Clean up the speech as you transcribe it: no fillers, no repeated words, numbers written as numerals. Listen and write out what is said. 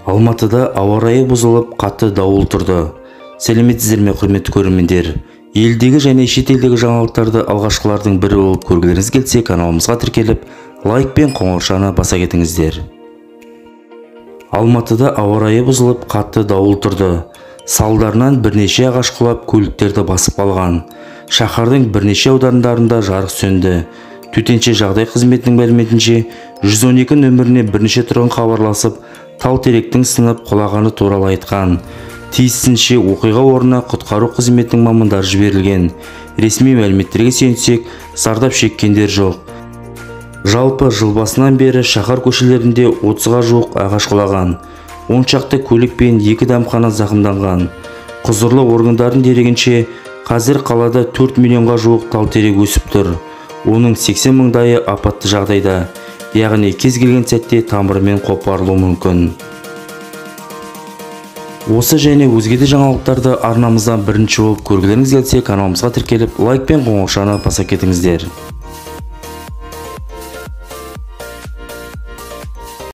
Алматыда ауа райы бұзылып, қатты дауыл тұрды. Сәлеметсіздер ме, құрметті көрермендер? Елдегі және шетелдегі жаңалықтарды алғашқылардың бірі болып көргілеріңіз келсе, каналымызға тіркеліп, лайк пен қоңыршаны баса кетіңіздер. Алматыда ауа райы бұзылып, қатты дауыл тұрды. Салдарынан бірнеше ағаш құлап, көліктерді басып қалған. Шаһардың бірнеше аудандарында жарық сөнді. Төтенше жағдай қызметінің мәліметінше, 112 нөміріне бірнеше тұрғын хабарласып, тал теректің сынып құлағаны туралы айтқан. Тиісінше оқиға орнына құтқару қызметінің мамандары жіберілген. Ресми мәліметтерге сүйенсек, зардап шеккендер жоқ. Жалпы жыл басынан бері шаһар көшелерінде 30-ға жуық ағаш құлаған. 10 шақты көлік пен 2 дәмхана зақымданған. Құзырлы органдардың дерегінше, қазір қалада 4 миллионға жуық тал терек өсіп тұр. Оның 80 мыңдайы апатты жағдайда, яғни кез келген сәтте тамырымен қопарылуы мүмкін. Осы және өзге де жаңалықтарды арнамыздан бірінші болып көргілеріңіз келсе, каналымызға тіркеліп, лайк пен қоңыршаны баса кетіңіздер.